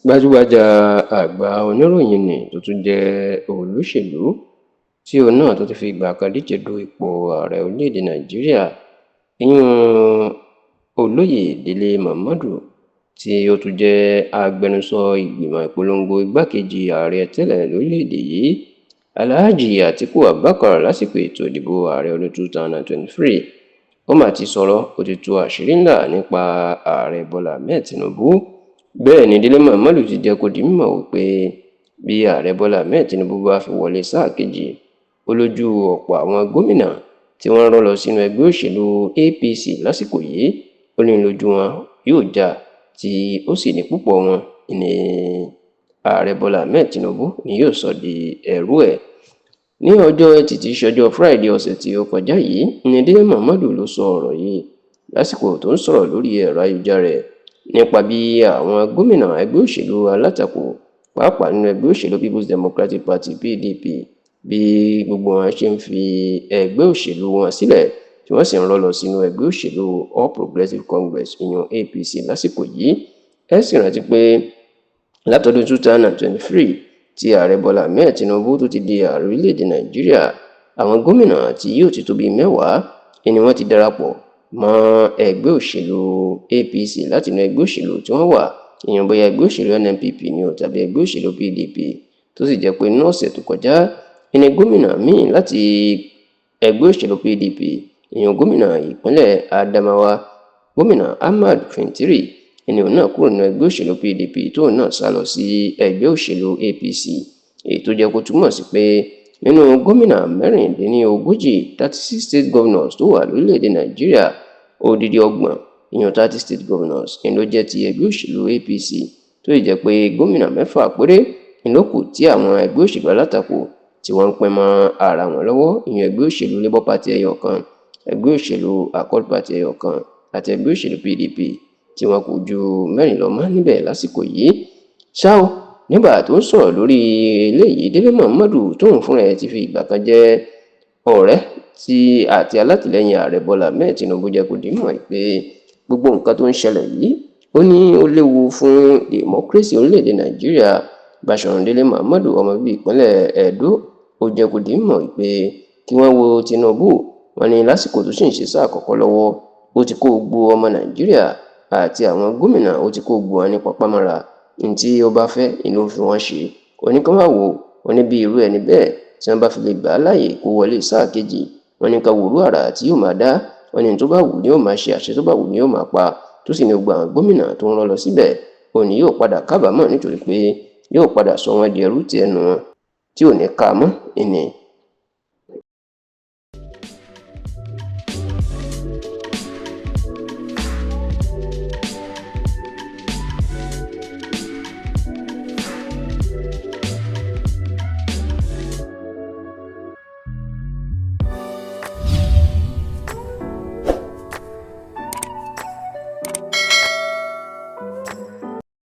Gbajúgbajà àgbà oníròyìn ní tó tún jẹ́ olóṣèlú, tí òun náà tó ti fi ìgbà kan díje du ipò ààrẹ orílẹ̀-èdè Nàìjíríà, ìyún Olóyè Délé Momodu, tí ó tún jẹ́ agbẹnusọ ìgbìmọ̀ ìpolongo igbákejì ààrẹ tẹ́lẹ̀ lórílẹ̀-èdè yìí, Alhaji Atiku Abubakar, lásìkò ètò ìdìbò ààrẹ ọdún 2023, ó mà ti sọ̀rọ̀. Ó ti tú àṣírí ńlá nípa Ààrẹ Bọ́lá Ahmed Tinubu. Bẹ́ẹ̀ ni Délé Momodu ti jẹ́ kó di mímọ̀ wípé bí Ààrẹ Bọ́lá Ahmed Tinubu bá fi wọlé sáà kejì, ó lójú ọ̀pọ̀ àwọn gómìnà tí wọ́n ń rọ́ lọ sínú ẹgbẹ́ òṣèlú APC lásìkò yìí, ó ní lójú wọn yóò já, tí ó sì ní púpọ̀ wọn ní Ààrẹ Bọ́lá Ahmed Tinubu ni yóò sọ di ẹrú ẹ̀. Ní ọjọ́ Ẹtì tí í ṣe ọjọ́ Friday ọ̀sẹ̀ tí ó kọjá yìí ní Délé Momodu ló sọ ọ̀rọ̀ yìí lásìkò tó ń sọ̀rọ̀ lórí ẹ̀rọ ayélujára rẹ̀ nípa bí àwọn gómìnà ẹgbẹ́ òṣèlú alátakò, pàápàá nínú ẹgbẹ́ òṣèlú People's Democratic Party, PDP, bí gbogbo wọn ṣe ń fi ẹgbẹ́ òṣèlú wọn sílẹ̀ tí wọ́n sì ń rọ́ lọ sínú ẹgbẹ́ òṣèlú All Progressives Congress, ìyún APC, lásìkò yìí. Ẹ sì rántí pé látọdún 2023 tí Ààrẹ Bọ́lá Ahmed Tinubu tó ti di ààrẹ orílẹ̀-èdè Nàìjíríà, àwọn gómìnà tí yóò ti tó bíi 10 ni wọ́n ti darapọ̀ mọ́ ẹgbẹ́ òṣèlú APC látinú ẹgbẹ́ òṣèlú tí wọ́n wà, ìyẹn bóyá ẹgbẹ́ òṣèlú NNPP ni o tàbí ẹgbẹ́ òṣèlú PDP, tó sì jẹ́ pé nínú ọ̀sẹ̀ tó kọjá ẹni gómìnà míì láti ẹgbẹ́ òṣèlú PDP, ìyẹn gómìnà ìpínlẹ̀ Adamawa, Gómìnà Ahmad Fintiri, ẹni òun náà kúrò nínú ẹgbẹ́ òṣèlú PDP, tóun náà sá lọ sí ẹgbẹ́ òṣèlú APC, èyí tó jẹ́ kó túmọ̀ sí pé nínú gómìnà 36, 36 state governors tó wà lórílẹ̀‐èdè Nàìjíríà, odidi 30, ìyẹn 30 state governors, ni ló jẹ́ ti ẹgbẹ́ òṣèlú APC, tó sì jẹ́ pé gómìnà 6 péré ni ló kù tí àwọn ẹgbẹ́ òṣèlú alátakò tí wọ́n ń pín mọ́ ara wọn lọ́wọ́, ìyẹn ẹgbẹ́ òṣèlú Labour Party ẹyọ kan, ẹgbẹ́ òṣèlú Accord Party ẹyọ kan àti ẹgbẹ́ òṣèlú PDP, tí wọn kò ju 4 lọ mọ́ níbẹ̀ lásìkò yìí. Ṣá o, nígbà tó ń sọ̀rọ̀ lórí eléyìí, Délé Momodu, tóun fúnra ẹ̀ ti fi ìgbà kan jẹ́ ọ̀rẹ́ tí àti alátìlẹyìn Ààrẹ Bọ́lá Ahmed Tinubu, jẹ́ kó di mọ̀ pé gbogbo nǹkan tó ń ṣẹlẹ̀ yìí, ó ní ó léwu fún democracy orílẹ̀-èdè Nàìjíríà. Báṣọ̀run Délé Momodu, ọmọ bíbí ìpínlẹ̀ Ẹdó, ó jẹ́ kó di mọ̀ pé kí wọ́n wo Tinubu, wọn ní lásìkò tó sì ń ṣe sáà àkọ́kọ́ lọ́wọ́, ó ti kó gbogbo ọmọ Nàìjíríà àti àwọn gómìnà, ó ti kó gbogbo wọn ní papámọ́ra. Ní tí ó bá fẹ́ ìlú fi wọ́n ṣe oníkan wà wò ó ní bí irú ẹni bẹ́ẹ̀ tí wọ́n bá fi lè gbà á láàyè kó wọlé sáà kejì, wọ́n ní ká wòrú àrà tí yóò máa dá. Wọ́n ní tó bá wù ní yóò máa ṣe, àṣẹ tó bá wù ní yóò máa pa, tó sì ní gbogbo àwọn gómìnà tó ń rán lọ síbẹ̀, òní yóò padà kábàámọ̀, nítorí pé yóò padà sọ wọ́n di ẹrú tí ẹnu wọn tí ò ní ká mọ́ ìní.